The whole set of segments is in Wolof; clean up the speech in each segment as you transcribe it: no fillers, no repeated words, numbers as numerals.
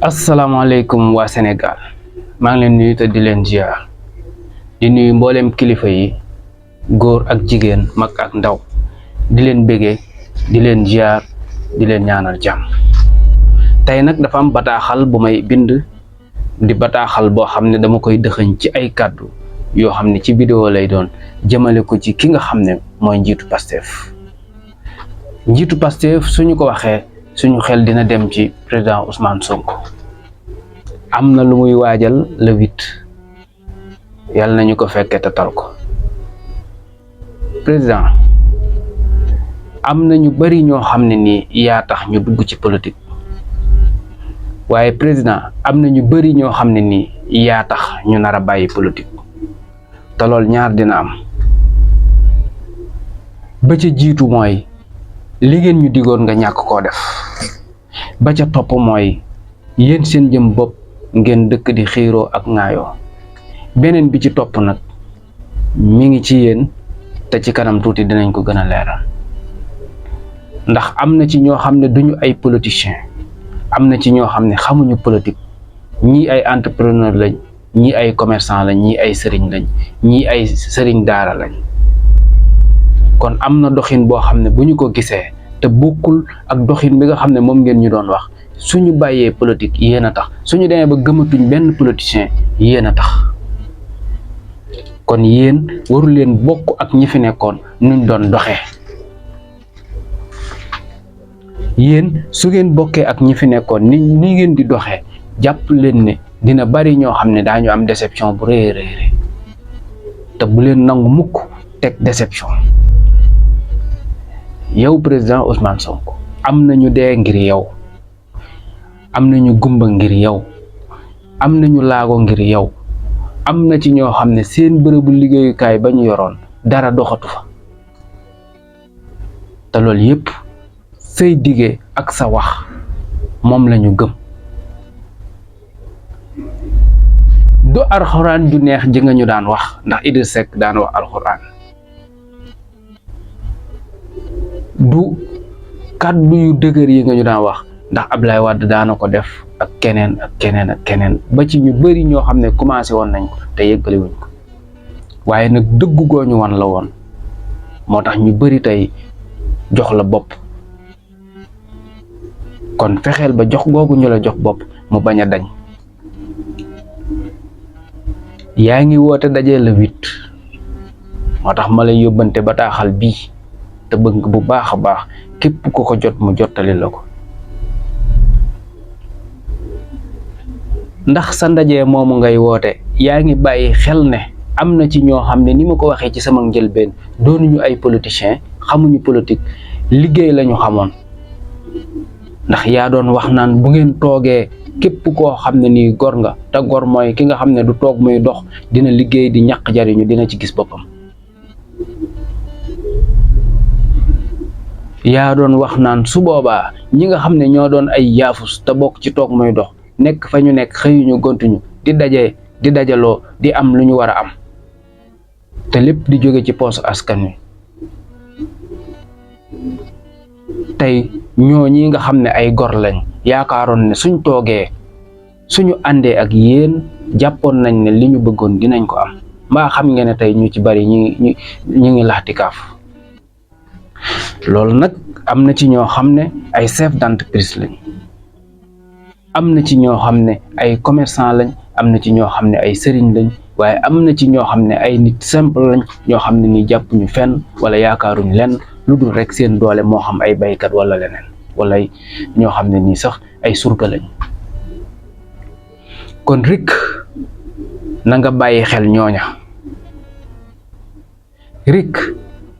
asalaamaaleykum waa Sénégal maa ngi leen nuyu te di leen ziar di nuyu mboolem kilifa yi góor ak jigéen mag ak ndaw di leen bégee di leen ziar di leen ñaanal jàmm. tey nag dafa am bataaxal bu may bind di bataaxal boo xam ne dama koy dëxëñ ci ay kàddu yoo xam ne ci vidéo lay doon jëmale ko ci ki nga xam ne mooy njiitu Pastef suñu ko waxee suñu xel dina dem ci président Ousmane Sonko. am na lu muy waajal le 8 yàlla nañu ko fekkee te tal ko. président am na ñu bari ñoo xam ne nii yaa tax ñu dugg ci politique waaye président am na ñu bari ñoo xam ne nii yaa tax ñu nar a bàyyi politique te loolu ñaar dina am. ba ca jiitu mooy li ngeen ñu digoon nga ñàkk koo def. ba ca topp mooy yéen seen jëm bopp ngeen dëkk di xiiroo ak ŋaayoo. beneen bi ci topp nag mi ngi ci yéen te ci kanam tuuti dinañ ko gën a leeral ndax am na ci ñoo xam ne duñu ay politiciens am na ci ñoo xam ne xamuñu politique ñii ay entrepreneur lañ ñii ay commerçant lañ ñii ay sëriñ lañ ñii ay sëriñ daara lañ. kon am na doxin boo xam ne bu ñu ko gisee te bokkul ak doxin bi nga xam ne moom ngeen ñu doon wax suñu bàyyee politique yéen a tax suñu demee ba gëmatuñ benn politicien yéen a tax. kon yéen waru leen bokk ak ñi fi nekkoon nuñ doon doxee. yéen su ngeen bokkee ak ñi fi nekkoon ni ngeen di doxee jàpp leen ne dina bari ñoo xam ne daañu am déception bu rëy rëy te bu leen nangu mukk teg déception. yow président Ousmane Sonko am na ñu dee ngir yow am na ñu gumba ngir yow am na ñu laago ngir yow am na ci ñoo xam ne seen bërëbu liggéeyukaay ba ñu yoroon dara doxatu fa te loolu yépp say dige ak sa wax moom la ñu gëm. du alxuraan ju neex ji nga ñu daan wax ndax Idriss Seck daan wax alxuraan du kàddu yu dëgër yi nga ñu daan wax ndax Ablaye Wade daana ko def ak keneen ak keneen ak keneen ba ci ñu bari ñoo xam ne commencé woon nañ ko te yëggale wuñ ko waaye nag dëggu goo ñu wan la woon moo tax ñu bari tey jox la bopp. kon fexeel ba jox googu ñu la jox bopp mu bañ a dañ. yaa ngi woote dajee le 8 moo tax ma lay yóbbante bataaxal bii te bëgg bu baax a baax képp ku ko jot mu jottali la ko. ndax sa ndaje moomu ngay woote yaa ngi bàyyi xel ne am na ci ñoo xam ne ni ma ko waxee ci sama njëlbeen doonuñu ay politiciens xamuñu politique liggéey lañu xamoon. ndax yaa doon wax naan bu ngeen toogee képp koo xam ne nii gor nga te gor mooy ki nga xam ne du toog muy dox dina liggéey di ñaq jariñu dina ci gis boppam. yaa doon wax naan su boobaa ñi nga xam ne ñoo doon ay yaafus te bokk ci toog muy dox nekk fa ñu nekk xëyuñu gontuñu di dajaloo di am lu ñu war a am te lépp di jóge ci poos askan wi. tey ñoo ñi nga xam ne ay gor lañ yaakaaroon ne suñ toogee suñu àndee ak yéen jàppoon nañ ne li ñu bëggoon dinañ ko am mbaa xam ngeen ne tey ñu ci bari ñu ngi laxti kaaf. loolu nag am na ci ñoo xam ne ay chef d'entreprise lañ am na ci ñoo xam ne ay commerçant lañ am na ci ñoo xam ne ay sëriñ lañ waaye am na ci ñoo xam ne ay nit simple lañ ñoo xam ne ni jàppuñu fenn wala yaakaaruñ lenn lu dul rek seen doole moo xam ay baykat wala leneen wala ñoo xam ne nii sax ay surga lañ. kon rek na nga bàyyi xel ñooña rek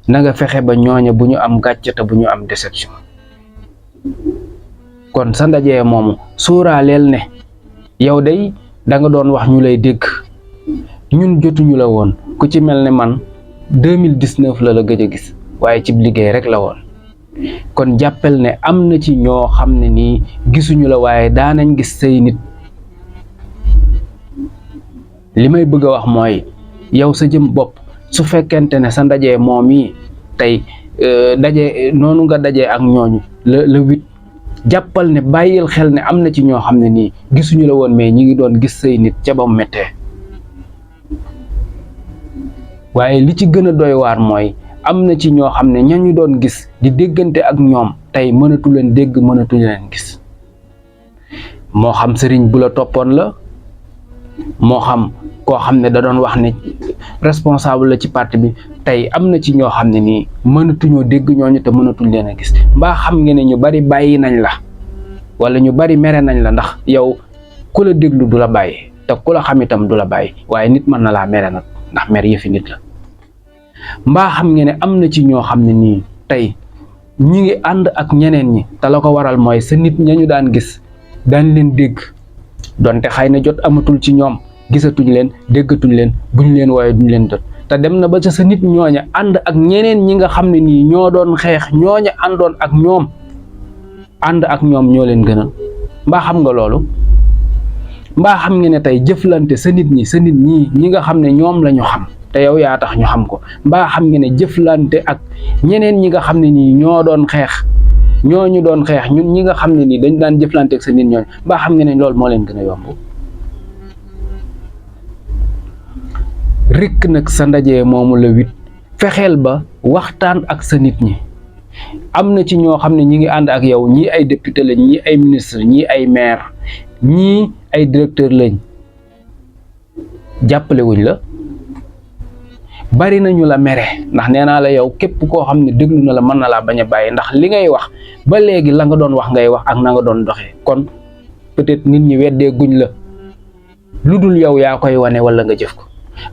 na nga fexe ba ñooña bu ñu am gàcce te bu ñu am déception. kon sa ndaje moomu suuraaleel ne yow day da nga doon wax ñu lay dégg ñun jotuñu la woon ku ci mel ne man 2019 la gëj a gis waaye ci liggéey rek la woon. kon jàppel ne am na ci ñoo xam ne nii gisuñu la waaye daanañ gis say nit. li may bëgg a wax mooy yow sa jëm bopp su fekkente ne sa ndaje moom yi tey daje noonu nga daje ak ñooñu le 8 jàppal ne bàyyil xel ne am na ci ñoo xam ne nii gisuñu la woon mais ñi ngi doon gis say nit ca ba mu méttee. waaye li ci gën a doy waar mooy am na ci ñoo xam ne ña ñu doon gis di déggante ak ñoom tey mënatu leen dégg mënatu leen gis. moo xam sëriñ bu la toppoon la, moo xam koo xam ne da doon wax ne responsable la ci parti bi, tey am na ci ñoo xam ne nii mënatuñoo dégg ñooñu te mënatuñ leen a gis. mbaa xam nga ne ñu bari bàyyi nañ la wala ñu bari mere nañ la ndax yow ku la déglu du la bàyyi te ku la xam itam du la bàyyi, waaye nit mën na laa mere nag ndax mer yëfi nit la. mbaa xam nga ne am na ci ñoo xam ne nii tey ñi ngi ànd ak ñeneen ñi te la ko waral mooy sa nit ñañu daan gis daan leen dégg, donte xëy na jot amatul ci ñoom, gisatuñ leen, déggatuñ leen, buñ leen wooye duñ leen jot. te dem na ba ca sa nit ñooña ànd ak ñeneen ñi nga xam ne nii ñoo doon xeex, ñooña àndoon ak ñoom, ànd ak ñoom ñoo leen gënal. mbaa xam nga loolu? mbaa xam nga ne tey jëflante sa nit ñi ñi nga xam ne ñoom la ñu xam te yow yaa tax ñu xam ko, mbaa xam nga ne jëflante ak ñeneen ñi nga xam ne nii ñoo doon xeex, ñooñu doon xeex, ñun ñi nga xam ne nii dañ daan jëflante ak sa nit ñooñu, mbaa xam nga ne loolu moo leen gën a yomb. rikk nag sa ndaje moomu la 8 fexeel ba waxtaan ak sa nit ñi. am na ci ñoo xam ne ñi ngi ànd ak yow, ñii ay député lañ, ñii ay ministre, ñii ay maire, ñii ay directeur lañ, jàppale wuñ la. bari nañu la mere ndax nee naa la yow képp koo xam ne déglu na la mën na laa bañ a bàyyi ndax li ngay wax ba léegi la nga doon wax ngay wax ak na nga doon doxee. kon peut-être nit ñi weddee guñ la, lu dul yow yaa koy wane wala nga jëf ko.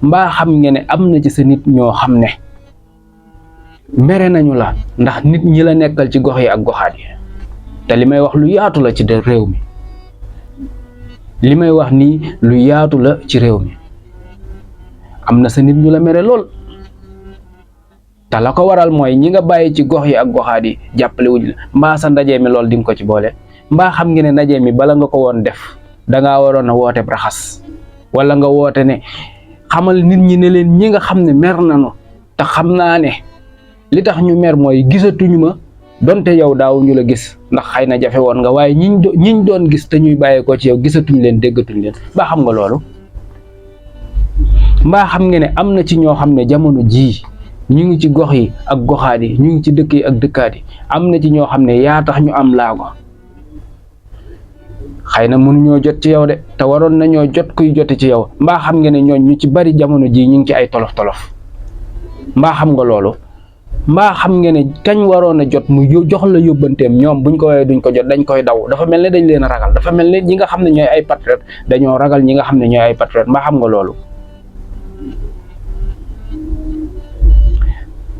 mbaa xam nga ne am na ci sa nit ñoo xam ne mere nañu la ndax nit ñi la nekkal ci gox yi ak goxaat yi. te li may wax lu yaatu la ci réew mi, li may wax nii lu yaatu la ci réew mi. am na sa nit ñu la mere lool te la ko waral mooy ñi nga bàyyi ci gox yi ak goxaat yi jàppale wuñ la. mbaa sa ndaje mi lool di nga ko ci boole? mbaa xam nga ne ndaje mi bala nga ko woon def dangaa waroon a woote raxas, wala nga woote ne xamal nit ñi ne leen ñi nga xam ne mer nañu te xam naa ne li tax ñu mer mooy gisatuñu ma, donte yow daaw ñu la gis ndax xëy na jafe woon nga, waaye ñiñ doon gis te ñuy bàyyeekoo ci yow gisatuñ leen, déggatuñ leen. mbaa xam nga loolu? mbaa xam nga ne am na ci ñoo xam ne jamono jii ñu ngi ci gox yi ak goxaat yi, ñu ngi ci dëkk yi ak dëkkaat yi, am na ci ñoo xam ne yaa tax ñu am laago. xëy na mënuñoo jot ci yow de te waroon nañoo jot kuy jote ci yow. mbaa xam nga ne ñooñ ñu ci bari jamono jii ñu ngi ci ay tolof tolof. mbaa xam nga loolu? mbaa xam nga ne kañ waroon a jot mu jox la yóbbanteem ñoom buñ ko woowee duñ ko jot, dañ koy daw. dafa mel ne dañ leen a ragal, dafa mel ne ñi nga xam ne ñooy ay patriote dañoo ragal ñi nga xam ne ñooy ay patriote. mbaa xam nga loolu?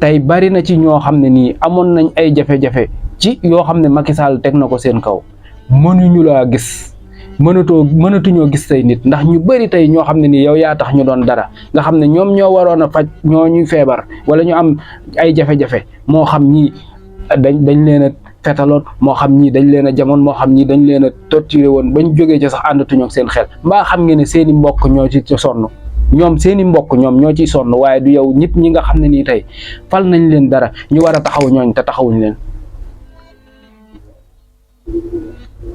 tey bari na ci ñoo xam ne nii amoon nañ ay jafe-jafe ci yoo xam ne Macky Sall teg na ko seen kaw, mënuñu laa gis, mënatuñoo gis say nit ndax ñu bari tey ñoo xam ne nii yow yaa tax ñu doon dara, nga xam ne ñoom ñoo waroon a faj ñoo ñuy feebar wala ñu am ay jafe-jafe, moo xam ñii dañ leen a fetaloon, moo xam ñii dañ leen a jamoon, moo xam ñii dañ leen a torturé woon bañ jógee ci sax àndatuñoo ak seen xel. mbaa xam nga ne seeni mbokk ñoo ci sonn, ñoom seeni mbokk ñoom ñoo ciy sonn, waaye du yow nit ñi nga xam ne nii tey fal nañ leen dara ñu war a taxaw ñooñ te taxawuñ leen.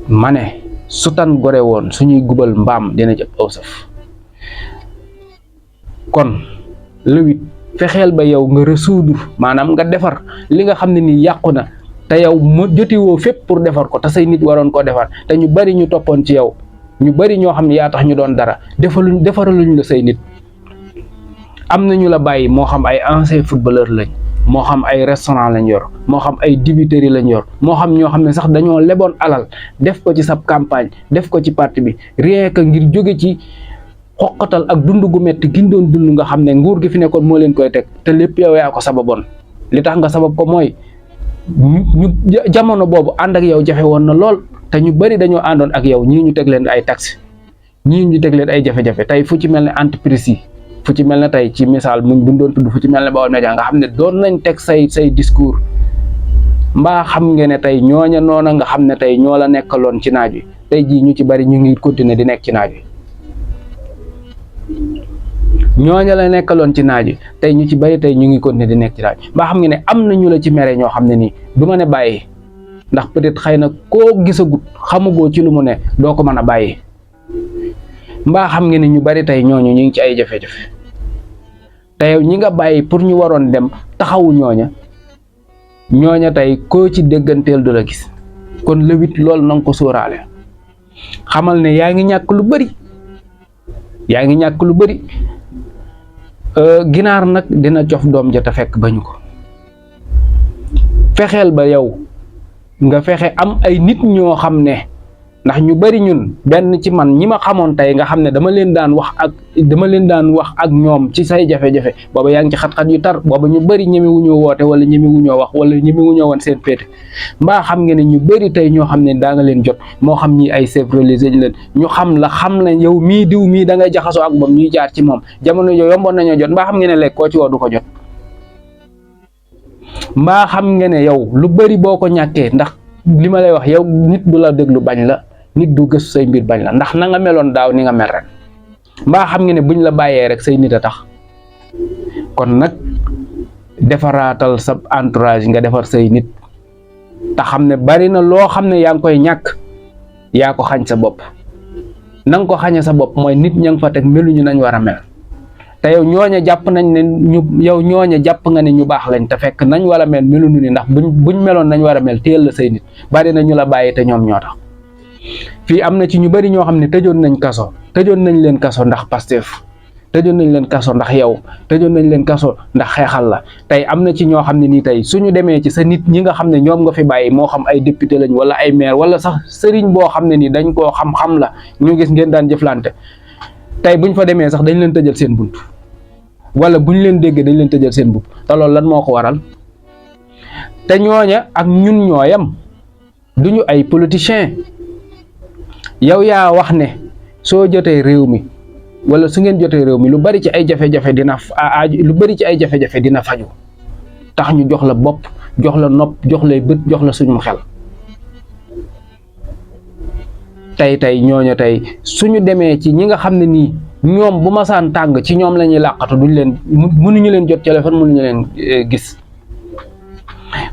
ma ne su tan gore woon suñuy gubal mbaam dina jëpp aw saf. kon le 8 fexeel ba yow nga résoudre, maanaam nga defar li nga xam ne nii yàqu na te yow mu jotiwoo fépp pour defar ko te say nit waroon koo defar, te ñu bari ñu toppoon ci yow, ñu bari ñoo xam ne yaa tax ñu doon dara, defaraluñ la say nit. am na ñu la bàyyi, moo xam ay ancien footballeur lañ, moo xam ay restaurant lañ yor, moo xam ay dibiteri lañ yor, moo xam ñoo xam ne sax dañoo leboon alal def ko ci sab campagne, def ko ci parti bi rien que ngir jóge ci xoqatal ak dund gu metti giñ doon dund, nga xam ne nguur gi fi nekkoon moo leen koy teg te lépp yow yaa ko sababoon. li tax nga sabab ko mooy ñu jamono boobu ànd ak yow jafe woon na lool te ñu bari dañoo àndoon ak yow, ñii ñu teg leen ay taxes, ñii ñu teg leen ay jafe-jafe. tey fu ci mel ne entreprise yi, fu ci mel ne tey ci misaal buñ doon tudd fu ci mel ne Baol Média nga xam ne doon nañ teg say discours. mbaa xam nga ne tey ñooña noona nga xam ne tey ñoo la nekkaloon ci naaj wi, tey jii ñu ci bari ñu ngi continuer di nekk ci naaj wi. ñooña la nekkaloon ci naaj wi tey ñu ci bari tey ñu ngi continuer di nekk ci naaj wi. mbaa xam nga ne am na ñu la ci mere ñoo xam ne nii du ma ne bàyyi, ndax peut-être xëy na koo gisagut xamugoo ci lu mu ne doo ko mën a bàyyi. mbaa xam nga ne ñu bari tey ñooñu ñu ngi ci ay jafe-jafe te yow ñi nga bàyyi pour ñu waroon dem taxawu ñooña tey koo ci dégganteel du la gis. kon le 8 loolu na nga ko sóoraale xamal ne yaa ngi ñàkk lu bari ginaar nag dina cof doom ja te fekk bañu ko. fexeel ba yow nga fexe am ay nit ñoo xam ne ndax ñu bari ñun benn ci man ñi ma xamoon tey nga xam ne dama leen daan wax ak ñoom ci say jafe-jafe booba yaa ngi ci xat-xat yu tar booba ñu bari ñemewuñoo woote wala ñemewuñoo wax wala ñemewuñoo woon seen péete mbaa xam nga ne ñu bari tey ñoo xam ne daa nga leen jot moo xam ñi ay chef religieux leen ñu xam la yow mii diw mii da ngay jaxasoo ak moom ñuy jaar ci moom jamono yooyu yomboon nañoo jot mbaa xam nga ne lekk koo ci woo du ko jot. mbaa xam nga ne yow lu bari boo ko ñàkkee ndax li ma lay wax yow nit du la déglu bañ la nit du gëstu say mbir bañ la ndax na nga meloon daaw ni nga mel ren mbaa xam nga ne buñ la bàyyee rek say nit a tax. kon nag defaraatal sa entourage nga defar say nit te xam ne bari na loo xam ne yaa ngi koy ñàkk yaa ko xañ sa bopp na nga ko xañe sa bopp mooy nit ña nga fa teg meluñu nañ war a mel te yow ñooña jàpp nañ ne ñooña jàpp nga ne ñu baax lañ te fekk nañ war a mel meluñu ni ndax buñ meloon nañ war a mel téel la say nit bari na ñu la bàyyi te ñoom ñoo tax. fii am na ci ñu bari ñoo xam ne tëjoon nañ leen kaso ndax Pastef tëjoon nañ leen kaso ndax yow tëjoon nañ leen kaso ndax xeexal la tey am na ci ñoo xam ne nii tey suñu demee ci sa nit ñi nga xam ne ñoom nga fi bàyyi moo xam ay député lañ wala ay maire wala sax sëriñ boo xam ne nii dañ koo xam-xam la ñu gis ngeen daan jëflante tey buñ fa demee sax dañ leen tëjal seen bunt wala buñ leen déggee dañ leen tëjal seen bunt te loolu lan moo ko waral te ñooña ak ñun ñooyam duñu ay politiciens. yow yaa wax ne soo jotee réew mi wala su ngeen jotee réew mi lu bari ci ay jafe-jafe dina faju tax ñu jox la bopp jox la nopp jox lay bët jox la suñu xel tey ñooñu tey suñu demee ci ñi nga xam ne nii ñoom bu masaan tàng ci ñoom la ñuy làqatu mënuñu leen jot téléphone mënuñu leen gis.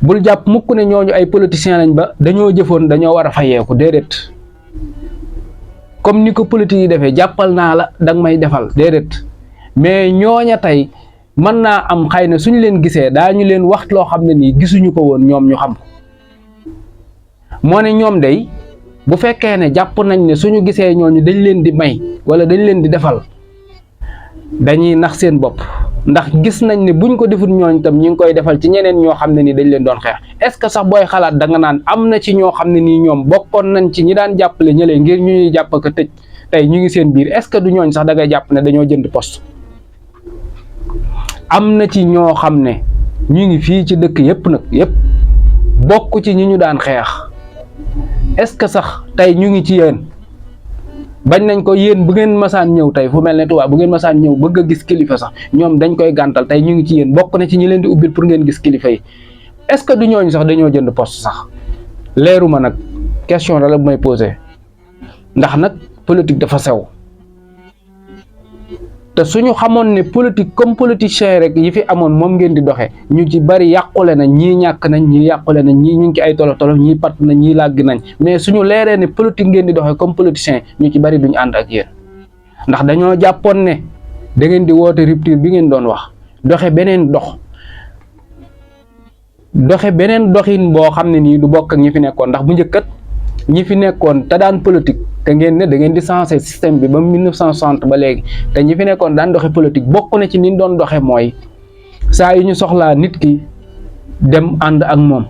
bul jàpp mukk ne ñooñu ay politiciens lañ ba dañoo jëfoon dañoo war a fayeeku déedéet. comme ni ko politique yi defee jàppal naa la danga may defal déedéet mais ñooña tey mën naa am xëy na suñu leen gisee daañu leen wax loo xam ne nii gisuñu ko woon ñoom ñu xam ko moo ne ñoom day bu fekkee ne jàpp nañ ne suñu gisee ñooñu dañ leen di may wala dañ leen di defal dañuy nax seen bopp ndax gis nañ ne buñ ko deful ñooñ tam ñu ngi koy defal ci ñeneen ñoo xam ne nii dañ leen doon xeex est-ce que sax booy xalaat da nga naan am na ci ñoo xam ne nii ñoom bokkoon nañ ci ñi daan jàppale ñële ngir ñu ñuy jàpp ko tëj tey ñu ngi seen biir est-ce que du ñooñ sax da ngay jàpp ne dañoo jënd poste. am na ci ñoo xam ne ñu ngi fii ci dëkk yépp bokk ci ñi ñu daan xeex est-ce que sax tey ñu ngi ci yéen. bañ nañ ko yéen bu ngeen masaan ñëw tey fu mel ne Tuubaa bu ngeen masaan ñëw bëgg a gis kilifa sax ñoom dañ koy gàntal tey ñu ngi ci yéen bokk na ci ñi leen di ubbil pour ngeen gis kilifa yi est-ce que du ñooñu sax dañoo jënd poste sax leeruma nag question la bu may posé ndax nag politique dafa sew te suñu xamoon ne politique comme politicien rek yi fi amoon moom ngeen di doxee ñu ci bari yàqule nañ ñii ñàkk nañ ñii yàqule nañ ñii ñu ngi ci ay tolof-tolof ñii pat nañ ñii làgg nañ mais suñu leeree ne politique ngeen di doxee comme politicien ñu ci bari duñu ànd ak yéen ndax dañoo jàppoon ne da ngeen di woote rupture bi ngeen doon wax doxe beneen doxin boo xam ne nii du bokk ak ñi fi nekkoon ndax bu njëkkat ñi fi nekkoon te daan politique te ngeen ne da ngeen di changer système bi ba 1960 ba léegi te ñi fi nekkoon daan doxe politique bokk na ci ni ñu doon doxe mooy saa yu ñu soxlaa nit ki dem ànd ak moom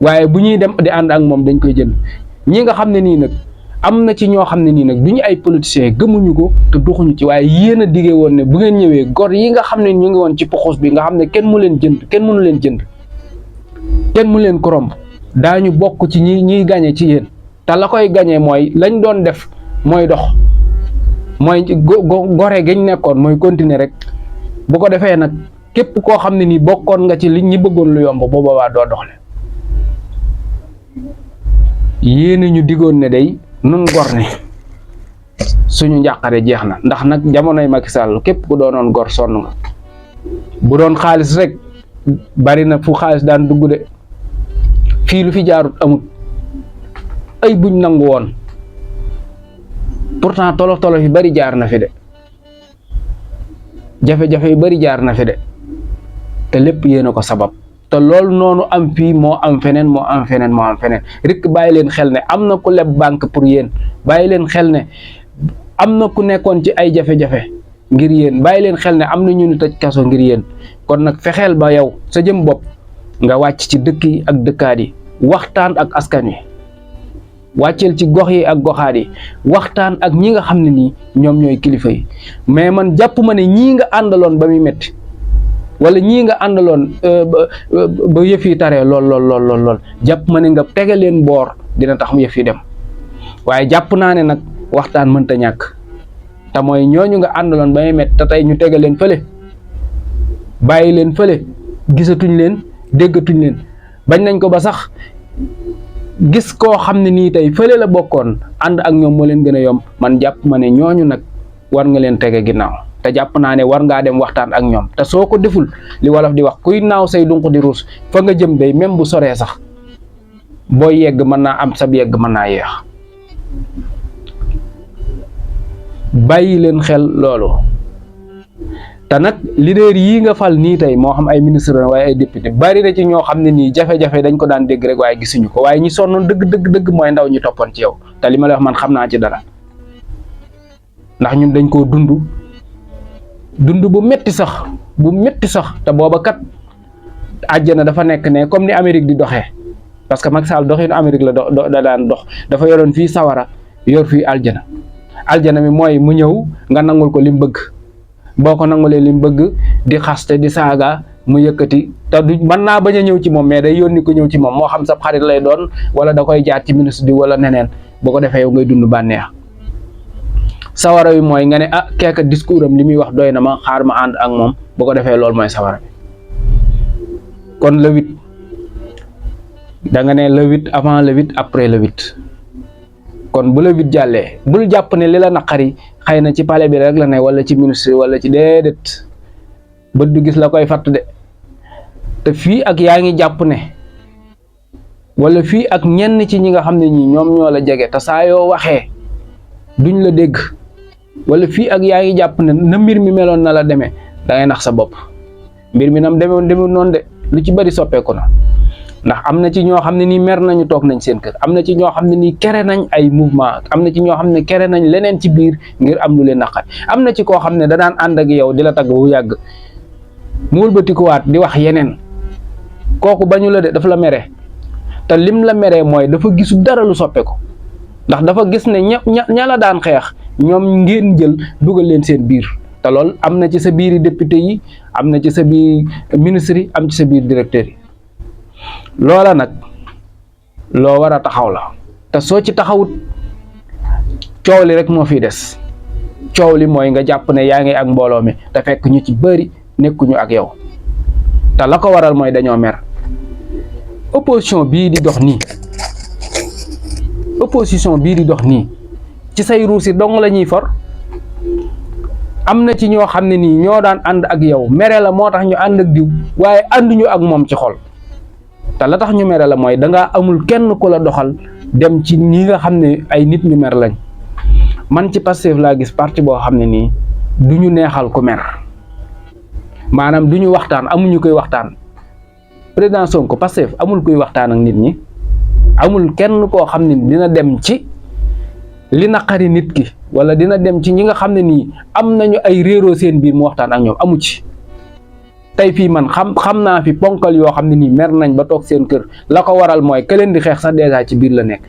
waaye bu ñuy dem di ànd ak moom dañ koy jënd ñi nga xam ne nii nag am na ci ñoo xam ne nii nag du ñu ay politiciens gëmuñu ko te doxuñu ci waaye yéen a diggee woon ne bu ngeen ñëwee gor yi nga xam ne ñu ngi woon ci poxos bi nga xam ne kenn mënu leen ko romb daañu bokk ci ñiy gañe ci yéen te la koy gañee mooy lañ doon def mooy dox mooy gore gañ nekkoon mooy continuer rek bu ko defee nag képp koo xam ne nii bokkoon nga ci li ñi bëggoon lu yomb boo boobaa doo doxle yéen ñu digoon ne day nun gor ne suñu njàqare jeex na ndax nag jamonoy Macky Sall képp ku doonoon gor sonn nga bu doon xaalis rek bari na fu xaalis daan dugg de fii lu fi jaarut amut ay buñ nangu woon pourtant tolof tolof yu bari jaar na fi de jafe-jafe yu bari jaar na fi de te lépp yéen a ko sabab te loolu noonu am fii moo am feneen moo am feneen moo am feneen rek bàyyi leen xel ne am na ku leb banque pour yéen bàyyi leen xel ne am na ku nekkoon ci ay jafe-jafe ngir yéen bàyyi leen xel ne am na ñu ni tëj kaso ngir yéen kon nag fexeel ba yow sa jëm bopp nga wàcc ci dëkk yi ak dëkkaat yi waxtaan ak askan wi wàcceel ci gox yi ak goxaat yi waxtaan ak ñi nga xam ne nii ñoom ñooy kilifa yi mais man jàpp ma ne ñii nga àndaloon ba muy metti wala ñii nga àndaloon ba yëf yi taree lool jàpp ma ne nga tege leen boor dina tax yëf yi dem waaye jàpp naa ne nag waxtaan mënta ñàkk te mooy ñooñu nga àndaloon ba muy metti te tey ñu tege leen fële bàyyi leen fële gisatuñ leen déggatuñ leen bañ nañ ko ba sax gis koo xam ne nii tey fële la bokkoon ànd ak ñoom moo leen gën a yomb man jàpp ma ne ñooñu nag war nga leen tege ginnaaw te jàpp naa ne war ngaa dem waxtaan ak ñoom te soo ko deful li wolof di wax kuy naaw say dunq di ruus fa nga jëm day même bu soree sax boo yegg mën naa am sab yegg mën naa yeex bàyyi leen xel loolu te nag leader yi nga fal nii tey moo xam ay ministre waaye ay député bari na ci ñoo xam ne nii jafe-jafe dañ ko daan dégg rek waaye gisuñu ko waaye ñi sonnoon dëgg mooy ndaw ñi toppoon ci yow te li ma la wax man xam naa ci dara ndax ñun dañ koo dund bu metti sax te booba kat àjjana dafa nekk ne comme ni Amérique di doxee parce que Macky Sall doxinu Amérique la da daan dox dafa yoroon fii sawara yor fii aljana mi mooy mu ñëw nga nangul ko li mu bëgg boo ko nangulee li mu bëgg di xaste di saaga mu yëkkati te du mën naa bañ a ñëw ci moom mais day yónni ko ñëw ci moom moo xam sa xarit lay doon wala da koy jaar ci ministre bi wala neneen boo ko defee yow ngay dund bànneex sawara wi mooy nga ne ah keeka discours am li muy wax doy na ma xaar ma ànd ak moom boo ko defee loolu mooy sawara bi kon le 8 da nga ne le 8 avant le 8 après le 8 kon bu la 8 jàllee bul jàpp ne li la naqari xëy na ci palais bi rek la ne wala ci ministre wala ci déedéet bët du gis la koy fatt de te fii ak yaa ngi jàpp ne wala fii ak ñenn ci ñi nga xam ne ñi ñoom ñoo la jege te saa yoo waxee duñ la dégg wala fii ak yaa ngi jàpp ne na mbir mi meloon na la demee da ngay nax sa bopp mbir mi nam demee noonu de lu ci bari soppeeku na ndax am na ci ñoo xam ne nii mer nañu toog nañ seen kër am na ci ñoo xam ne nii kere nañ ay mouvement am na ci ñoo xam ne kere nañ leneen ci biir ngir am lu leen naqari am na ci koo xam ne da daan ànd ak yow di la tagg bu yàgg mu wëlbatikuwaat di wax yeneen kooku bañu la de dafa la mere te lim la meree mooy dafa gisu dara lu soppeeku ndax dafa gis ne ña la daan xeex ñoom ngeen jël dugal leen seen biir te lool am na ci sa biiri député yi am na ci sa biir ministre yi am ci sa biir directeur yi loola nag loo war a taxaw la te soo ci taxawut coow li rek moo fi des coow li mooy nga jàpp ne yaa ngi ak mbooloo mi te fekk ñu ci bëri nekkuñu ak yow te la ko waral mooy dañoo mer opposition bii di dox nii ci say ruusi dong la ñuy for am na ci ñoo xam ne nii ñoo daan ànd ak yow mere la moo tax ñu ànd ak diw waaye ànduñu ak moom ci xol te la tax ñu mere la mooy dangaa amul kenn ku la doxal dem ci ñi nga xam ne ay nit ñu mer lañ man ci Pastef laa gis parti boo xam ne nii du ñu neexal ku mer maanaam du ñu waxtaan amuñu koy waxtaan président Sonko Pastef amul kuy waxtaan ak nit ñi amul kenn koo xam ne dina dem ci li naqari nit ki wala dina dem ci ñi nga xam ne nii am nañu ay réeroo seen biir mu waxtaan ak ñoom amu ci. tey fii man xam naa fi ponkal yoo xam ne nii mer nañ ba toog seen kër la ko waral mooy ka leen di xeex sax dèjà ci biir la nekk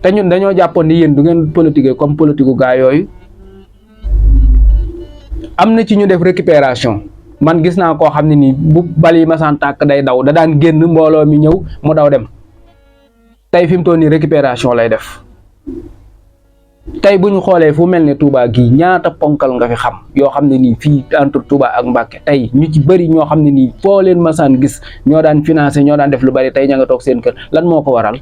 te ñun dañoo jàppoon ni yéen du ngeen politique comme politique gaa yooyu. am na ci ñu def récupération man gis naa koo xam ne nii bu bali masaan tàkk day daw da daan génn mbooloo mi ñëw mu daw dem tey fi mu toll nii récupération lay def. tey bu ñu xoolee fu mel ne Touba gii ñaata ponkal nga fi xam yoo xam ne nii fii entre Touba ak Mbacké tey ñu ci bëri ñoo xam ne nii foo leen masaan gis ñoo daan financé ñoo daan def lu bari tey ña nga toog seen kër lan moo ko waral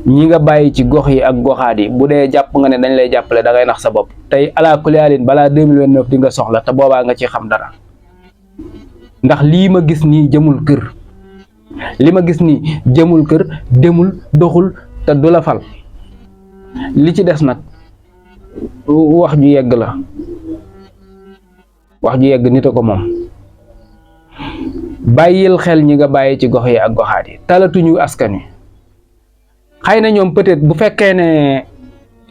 ñi nga bàyyi ci gox yi ak goxaat yi bu dee jàpp nga ne dañ lay jàppale da ngay nax sa bopp tey ala kulli alin balaa 2029 di nga soxla te boobaa nga ci xam dara ndax lii ma gis nii jëmul kër li ma gis nii jëmul kër, demul, doxul te du la fal. li ci des nag wax ju yegg la, wax ju yegg nit a ko moom. bàyyil xel ñi nga bàyyi ci gox yi ak goxaat yi, talatuñu askan wi. xëy na ñoom peut-être bu fekkee ne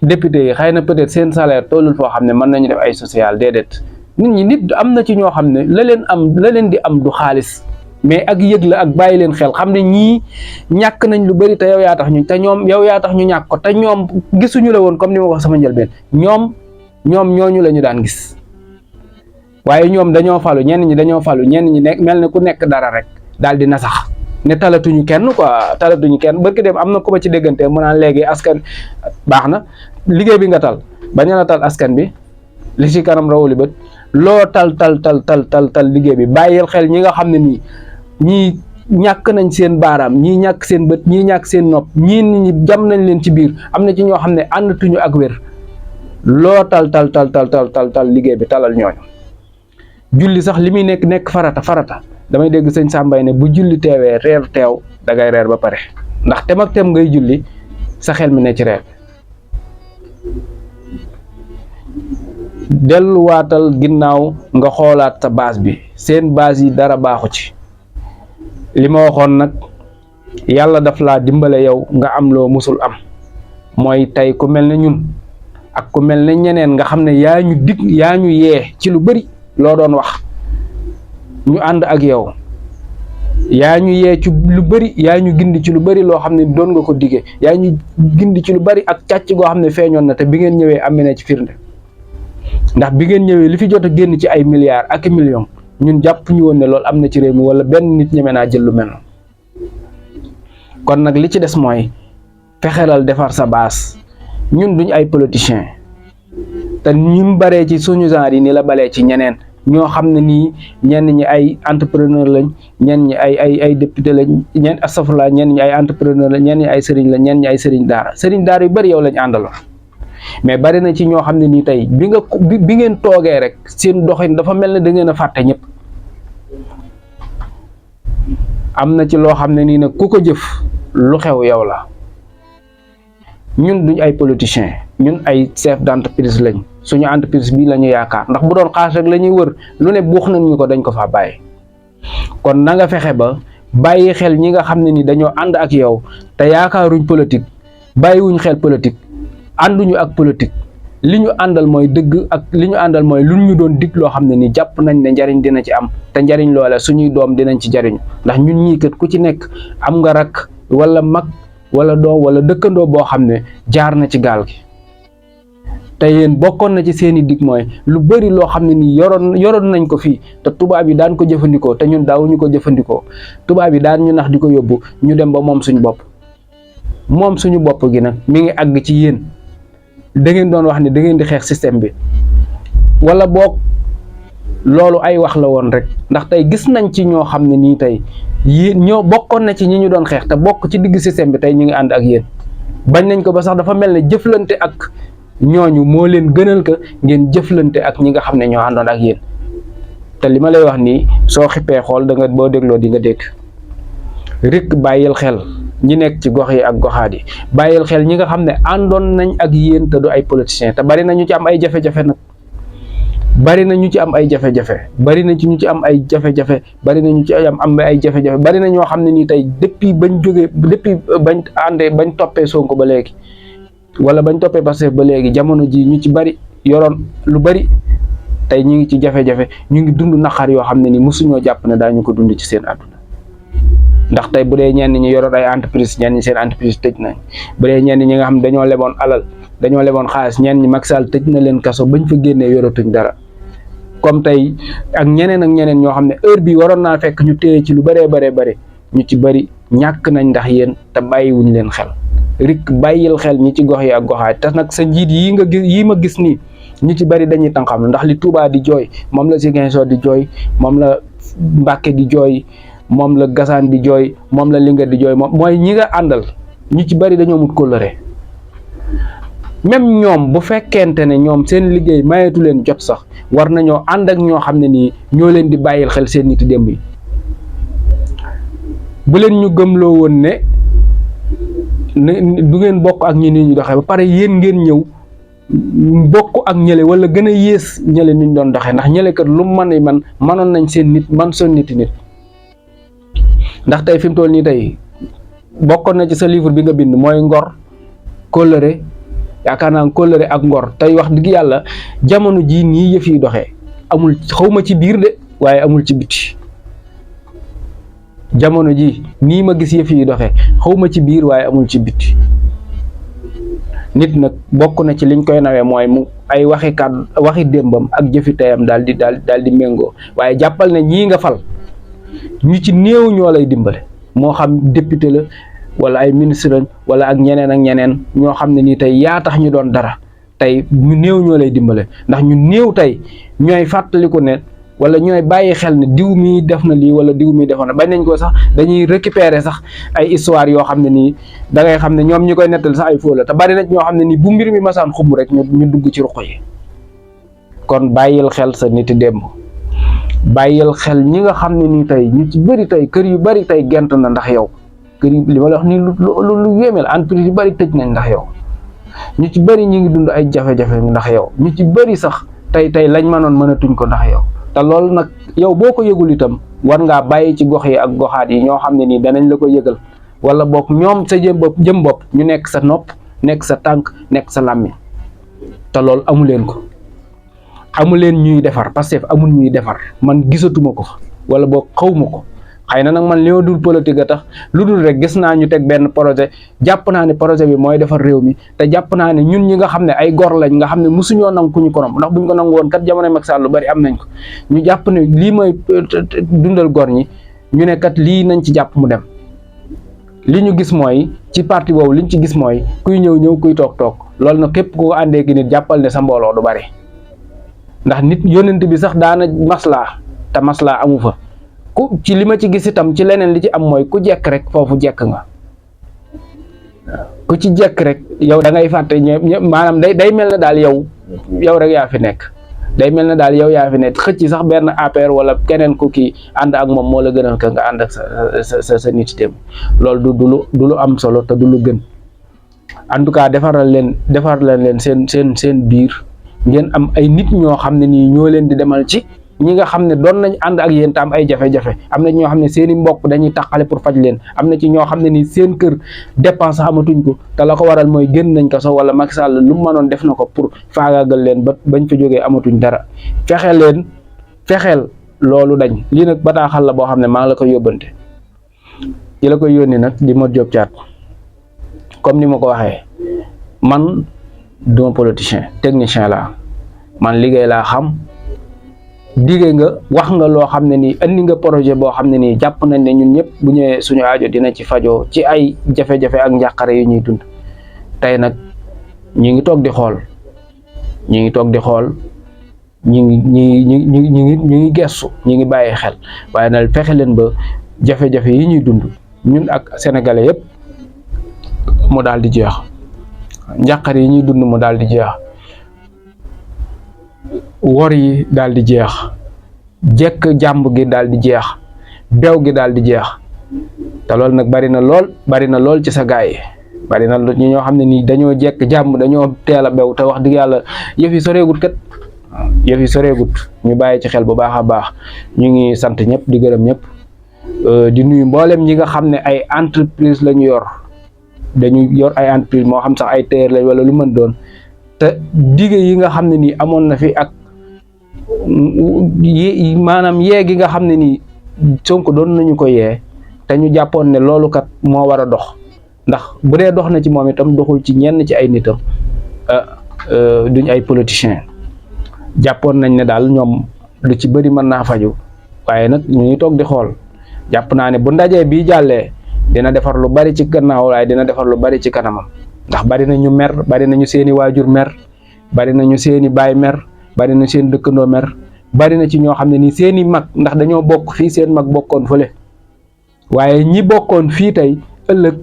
député yi xëy na peut-être seen salaire tollul foo xam ne mën nañu def ay social, déedéet. nit am na ci ñoo xam ne la leen di am du xaalis, mais ak yëg la ak bàyyi leen xel, xam ne ñii ñàkk nañ lu bari te yow yaa tax yow yaa tax ñu ñàkk ko, te ñoom gisuñu la woon comme ni ma wax sama njëlbeen. ñoom ñooñu la ñu daan gis, waaye ñoom dañoo falu, ñenn ñi dañoo falu, ñenn ñi nekk mel ne ku nekk dara rek daal di nasax ne talatuñu kenn quoi, talatuñu kenn. barki dem am na ku ma ci déggante mu naan léegi askan baax na, liggéey bi nga tal bañ a tal askan bi, li ci kanam rawuli bët, loo tal liggéey bi. bàyyil xel ñi nga xam ne nii ñii ñàkk nañ seen baaraam, ñii ñàkk seen bët, ñii ñàkk seen nopp, ñii nit ñi jam nañ leen ci biir, am na ci ñoo xam ne àndatuñu ak wér. loo tal liggéey bi talal ñooñu. julli sax li muy nekk farata damay dégg sëñ Sàmbay ne bu julli teewee reer teew da ngay reer ba pare, ndax tem ak tem ngay julli sa xel mi ne ci reer. delluwaatal ginnaaw nga xoolaat sa base bi, seen base yi dara baaxu ci. li ma waxoon nag yàlla daf laa dimbale yow nga am loo musul am, mooy tey ku mel ne ñun ak ku mel ne ñeneen nga xam ne yaa ñu yee ci lu bari loo doon wax, ñu ànd ak yow. yaa ñu yee ci lu bari, yaa ñu gindi ci lu bari loo xam ne doon nga ko diggee, yaa ñu gindi ci lu bari ak càcc goo xam ne feeñoon na te bi ngeen ñëwee am na ci firnde. ndax bi ngeen ñëwee li fi jot a génn ci ay milliards ak millions ñun jàpp ñu woon ne loolu am na ci réew mi wala benn nit ñeme naa jël lu mel noonu. kon nag li ci des mooy fexelal defar sa baas. ñun duñ ay politiciens te ñu baree ci suñu genre yi ni la balee ci ñeneen ñoo xam ne nii ñenn ñi ay entrepreneur lañ, ñenn ñi ay député lañ, astafurlah, ñenn ñi ay entrepreneur lañ, ñenn ñi ay sëriñ lañ, ñenn ñi ay sëriñ daara yu bari yow lañ àndaloon. mais bari na ci ñoo xam ne nii tey bi ngeen toogee rek seen doxin dafa mel ne da ngeen a fàtte ñëpp. am na ci loo xam ne nii nag ku ko jëf lu xew yow la. ñun duñ ay politiciens, ñun ay chef d'entreprise lañ, suñu entreprise bii la ñu yaakaar, ndax bu doon xaalis rek la ñuy wër lu ne buux nañ ñu ko dañ ko faa bàyyi. kon na nga fexe ba bàyyi xel ñi nga xam ne ni dañoo ànd ak yow te yaakaaruñ politique, bàyyiwuñ xel politique, ànduñu ak politique. li ñu àndal mooy dëgg, ak li ñu àndal mooy lu ñu doon dig loo xam ne ni jàpp nañ ne njariñ dina ci am, te njariñ loola suñuy doom dinañ ci jariñu. ndax ñun ñii kat ku ci nekk am nga rak wala mag wala doom wala dëkkandoo boo xam ne jaar na ci gaal gi. te yéen bokkoon na ci seeni dig mooy lu bari loo xam ne nii yoroon nañ ko fii te tubaab yi daan ko jëfandikoo te ñun daawuñu ko jëfandikoo. tubaab yi daan ñu nax di ko yóbbu, ñu dem ba moom suñu bopp. moom suñu bopp gi nag mi ngi àgg ci yéen. da ngeen doon wax ne da ngeen di xeex système bi, wala boog loolu ay wax la woon rek. ndax tey gis nañ ci ñoo xam ne nii tey yéen ñoo bokkoon na ci ñi ñu doon xeex te bokk ci digg système bi, tey ñu ngi ànd ak yéen. bañ nañ ko ba sax dafa mel ne jëflante ak ñooñu moo leen gënal ka ngeen jëflante ak ñi nga xam ne ñoo àndoon ak yéen. te li ma lay wax nii soo xippee xool da nga boo dégloo di nga dégg. rek bàyyil xel ñi nekk ci gox yi ak goxaat yi, bàyyil xel ñi nga xam ne àndoon nañ ak yéen te du ay politiciens. te bari na ñu ci am ay jafe-jafe nag, bari na ñu ci am ay jafe-jafe, bari na ci ñu ci am ay jafe-jafe, bari na ñu ci am ay jafe-jafe, bari na ñoo xam ne nii tey depuis bañ àndee bañ toppee Sonko ba léegi, wala bañ toppee Pastef ba léegi, jamono ji ñu ci bari yoroon lu bari tey ñu ngi ci jafe-jafe, ñu ngi dund naqar yoo xam ne ni mosuñoo jàpp ne daañu ko dund ci seen àdduna. ndax tey bu dee ñenn ñi yoroon ay entreprise, ñenn ñi seen entreprise tëj nañ. bu dee ñenn ñi nga xam ne dañoo leboon alal, dañoo leboon xaalis, ñenn ñi Macky Sall tëj na leen kaso bañ fa génnee yoratuñ dara. comme tey ak ñeneen ñoo xam ne heure bi waroon naa fekk ñu téye ci lu bëree bëri ñu ci bëri ñàkk nañ ndax yéen te bàyyiwuñ leen xel. rik bàyyil xel ñi ci gox yi ak goxaat. te nag sa njiit yi ma gis nii ñu ci bëri dañuy tànqam ndax li Touba di jooy moom la Ziguinchor di jooy, moom la Mbàkke di jooy, moom la Gassane di jooy, moom la Linguère di jooy. moom mooy ñi nga àndal ñu ci bari dañoo mut kóllëre. même ñoom bu fekkente ne ñoom seen liggéey mayeetu leen jot sax war nañoo ànd ak ñoo xam ne nii ñoo leen di bàyyil xel seen niti démb yi. bu leen ñu gëmloo woon ne du ngeen bokk ak ñi ni ñu doxee ba pare yéen ngeen ñëw bokk ak ñële wala gën a yées ñële ni ñu doon doxee ndax ñële kat lu man manoon nañ seen nit man seen nit ndax tey fi mu toll nii tey bokkoon na ci sa livre bi nga bind mooy ngor kóllëre yaakaar naa kóllëre ak ngor tey wax dëgg yàlla jamono jii nii yëf yi doxee amul xawma ci biir de waaye amul ci biti jamono ji nii ma gis yëf yi doxee xawma ci biir waaye amul ci biti nit nag bokk na ci liñ koy nawee mooy mu ay waxi démbam ak jëfi teyam daal di méngoo waaye jàppal ne ñii nga fal ñu ci néew ñoo lay dimbale moo xam député la wala ay ministre lañ wala ak ñeneen ñoo xam ne nii tey yaa tax ñu doon dara tey ñu néew ñoo lay dimbale ndax ñu néew tey ñooy fàttaliku ne wala ñooy bàyyi xel ne diw mi def na lii wala diw mi defoon na bañ nañ ko sax dañuy récupérer sax ay histoire yoo xam ne nii da ngay xam ne ñoom ñi koy nettal sax ay faux la te bari na ñoo xam ne nii bu mbir mi masaan xumb rek ñu dugg ci ruq yi kon bàyyil xel sa niti démb bàyyil xel ñi nga xam ne nii tey ñu ci bëri tey kër yu bëri tey gent na ndax yow kër yi li ma la wax nii lu yéeme la entreprise yu bëri tëj nañ ndax yow ñu ci bëri ñi ngi dund ay jafe-jafe ndax yow ñu ci bëri sax tey lañ mënoon mënatuñ ko ndax yow te loolu nag yow boo ko yëgul itam war ngaa bàyyi ci gox yi ak goxaat yi ñoo xam ne nii danañ la ko yëgal wala boog ñoom sa jëm bopp ñu nekk sa nopp nekk sa tànk nekk sa làmmiñ te loolu amu leen ko amu leen ñuy defar parce que amul ñuy defar man gisatuma ko wala boog xawma ko xëy na nag man li ma dul politique a tax lu dul rek gis naa ñu teg benn projet jàpp naa ne projet bi mooy defar réew mi te jàpp naa ne ñun ñi nga xam ne ay gor lañ nga xam ne mosuñoo nangu ku ñu korom ndax buñ ko nangu woon kat jamono Macky Sall lu bari am nañ ko ñu jàpp ne lii mooy dundal gor ñi ñu ne kat lii nañ ci jàpp mu dem li ñu gis mooy ci parti boobu liñ ci gis mooy kuy ñëw kuy toog loolu nag képp ku ko àndee ki nit jàppal ne sa mbooloo du bari ndax nit yónnent bi sax daana maslaa te maslaa amu fa ku ci li ma ci gis itam ci leneen li ci am mooy ku jekk rek foofu jekk nga ku ci jekk rek yow da ngay fàtte maanaam day mel na daal yow rek yaa fi nekk day mel na daal yow yaa fi nekk xëcc sax benn APR wala keneen ku kii ànd ak moom moo la gënal ka nga ànd ak sa nit dem loolu du lu am solo te du lu gën en tout cas defar leen seen biir ngeen am ay nit ñoo xam ne nii ñoo leen di demal ci ñi nga xam ne doon nañ ànd ak yéen tam ay jafe-jafe am na ñoo xam ne seeni mbokk dañuy tàqale pour faj leen am na ci ñoo xam ne nii seen kër dépense amatuñ ko te la ko waral mooy génn nañ kaso wala Macky Sall lu mu mënoon def na ko pour faagaagal leen bañ fa jógee amatuñ dara fexeel loolu dañ lii nag bataaxal la boo xam ne maa ngi la koy yóbbante yi la koy yónni nag di Modou Diop Thiat comme ni ma ko waxee man duma politicien technicien laa man liggéey laa xam digée nga wax nga loo xam ne nii andi nga projet boo xam ne nii jàpp nañ ne ñun ñëpp bu ñëwee suñu aajo dina ci fajoo ci ay jafe-jafe ak njàqare yu ñuy dund tey nag ñu ngi toog di xool ñu ngi gestu ñu ngi bàyyi xel waaye nag fexe leen ba jafe-jafe yi ñuy dund ñun ak sénégalais yëpp mu daal di jeex njàqare yi ñuy dund mu daal di jeex wor yi daal di jeex jekk jàmb gi daal di jeex bew gi daal di jeex te loolu nag bari na lool ci sa gaay yi bari na ñi ñoo xam ne nii dañoo jekk jàmb dañoo teel a bew te wax dëgg yàlla yëf yi soreegut kat yëf yi soreegut ñu bàyyi ci xel bu baax a baax ñu ngi sant ñëpp di gërëm ñëpp di nuyu mboolem ñi nga xam ne ay entreprise la ñu yor dañu yor ay entreprise moo xam sax ay terre lañ wala lu mën doon te dige yi nga xam ne nii amoon na fi ak maanaam yee gi nga xam ne nii Sonko doon nañu ko yee te ñu jàppoon ne loolu kat moo war a dox ndax bu dee dox na ci moom itam doxul ci ñenn ci ay nitam duñ ay politiciens jàppoon nañ ne daal ñoom lu ci bëri mën naa faju waaye nag ñu ngi toog di xool jàpp naa ne bu ndajee bii jàllee dina defar lu bari ci gannaaw waaye dina defar lu bari ci kanamam ndax bari na ñu mer bari na ñu seeni waajur mer bari na ñu seeni baay mer bari na seen dëkkandoo mer bari na ci ñoo xam ne ni seeni mag ndax dañoo bokk fii seen mag bokkoon fële waaye ñi bokkoon fii tey ëllëg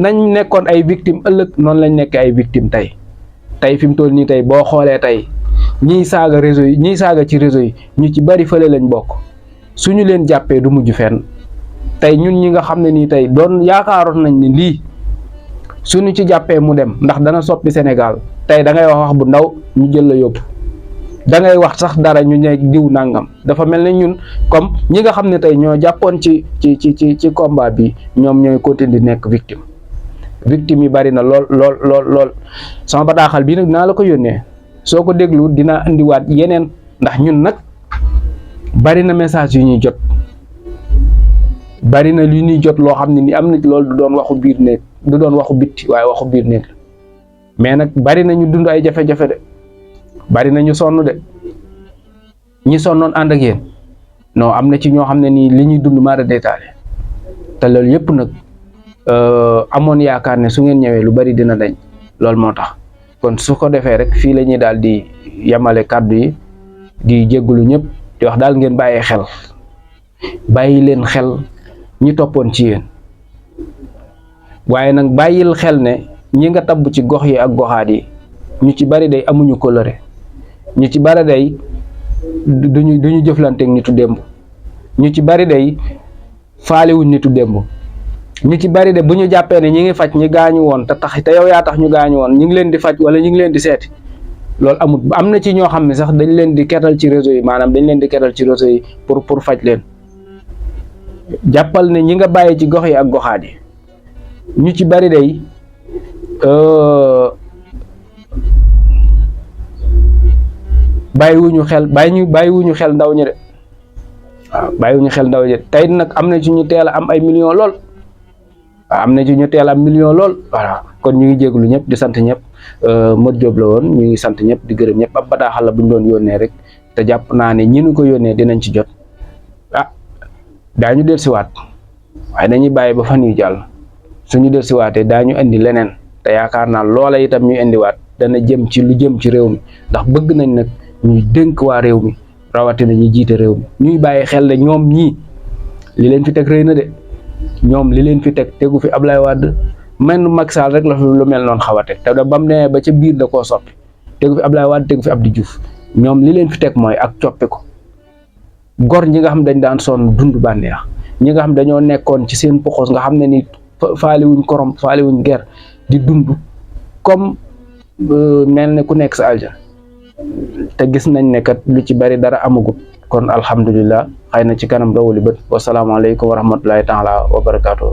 nañ nekkoon ay victime ëllëg noonu lañ nekk ay victime tey fi mu toll nii tey boo xoolee tey ñiy saaga réseau yi ñiy saaga ci réseau yi ñu ci bari fële lañ bokk suñu leen jàppee du mujj fenn. tey ñun ñi nga xam ne nii tey doon yaakaaroon nañ ni lii suñu ci jàppee mu dem ndax dana soppi Sénégal tey da ngay wax bu ndaw ñu jël la yóbbu, da ngay wax sax dara ñu ne diw nangam. dafa mel ne ñun comme ñi nga xam ne tey ñoo jàppoon ci combat bi ñoom ñooy continuer di nekk victime yi bari na lool. sama bataaxal bii nag dinaa la ko yónnee, soo ko déglu dinaa indiwaat yeneen, ndax ñun nag bari na message yu ñuy jot, bari na lu ñuy jot loo xam ne ni am na loolu du doon waxu biir néeg, du doon waxu bitti waaye waxu biir néeg la. mais nag bari na ñu dund ay jafe-jafe de, bari na ñu sonn de, ñi sonnoon ànd ak yéen non am na ci ñoo xam ne nii li ñuy dund mara détaillé. te loolu yëpp nag amoon yaakaar ne su ngeen ñëwee lu bari dina dañ, loolu moo tax. kon su ko defee rek fii la ñuy daal di yamale kàddu yi, di jéggulu ñëpp di wax daal ngeen bàyyi leen xel ñi toppoon ci yéen, waaye nag bàyyil xel ne ñi nga tabb ci gox yi ak goxaat yi ñu ci bari day amuñu kóllëre, ñu ci bari day duñu jëflanteeg nitu démb, ñu ci bari day faalewuñ nitu démb, ñu ci bari de bu ñu jàppee ne ñi ngi faj ñi gaañu woon te yow yaa tax ñu gaañu woon, ñi ngi leen di faj wala ñi ngi leen di seeti, loolu amul. am na ci ñoo xam ne sax dañ leen di ketal ci réseau yi, maanaam dañ leen di ketal ci réseau yi pour faj leen. jàppal ne ñi nga bàyyi ci gox yi ak goxaat yi ñu ci bari day bàyyiwuñu xel ndaw ñi de, waaw bàyyiwuñu xel ndaw ñi tey nag am na ci ñu teel a am ay millions lool, waaw am na ci ñu teel a am millions lool. voilà kon ñu ngi jéglu ñëpp di sant ñëpp. Modou Diop la woon, ñu ngi sant ñëpp di gërëm ñëpp. ab bataaxal la bu ñu doon yónnee rek, te jàpp naa ne ñi ñu ko yónnee dinañ ci jot. daañu dellusiwaat waaye dañuy bàyyi ba fan yu jàll, suñu dellusiwaatee daañu indi leneen, te yaakaar naa loola itam ñu indiwaat dana jëm ci lu jëm ci réew mi, ndax bëgg nañ nag ñuy dénk waa réew mi, rawatina ñuy jiite réew mi, ñuy bàyyi xel ne ñoom ñii li leen fi teg rëy na de. ñoom li leen fi tegu fi Ablaye Wade, menn Macky Sall rek la fi lu mel noonu xaw a teg, te da bam ne ba ca biir da koo soppi, tegu fi Ablaye Wade, tegu fi Abdou Diouf. ñoom li leen fi teg mooy ak coppi ko. gor ñi nga xam dañ daan sonn dund bànneex, ñi nga xam dañoo nekkoon ci seen poxos nga xam ne ni faaliwuñ korom faaliwuñ ger di dund comme mel ne ku nekk sa aljana, te gis nañ ne kat lu ci bari dara amagut. kon alhamdulillah, xëy na ci kanam rawuli bët. wasalaamaaleykum wa rahmatullahi taala wa barakaatu.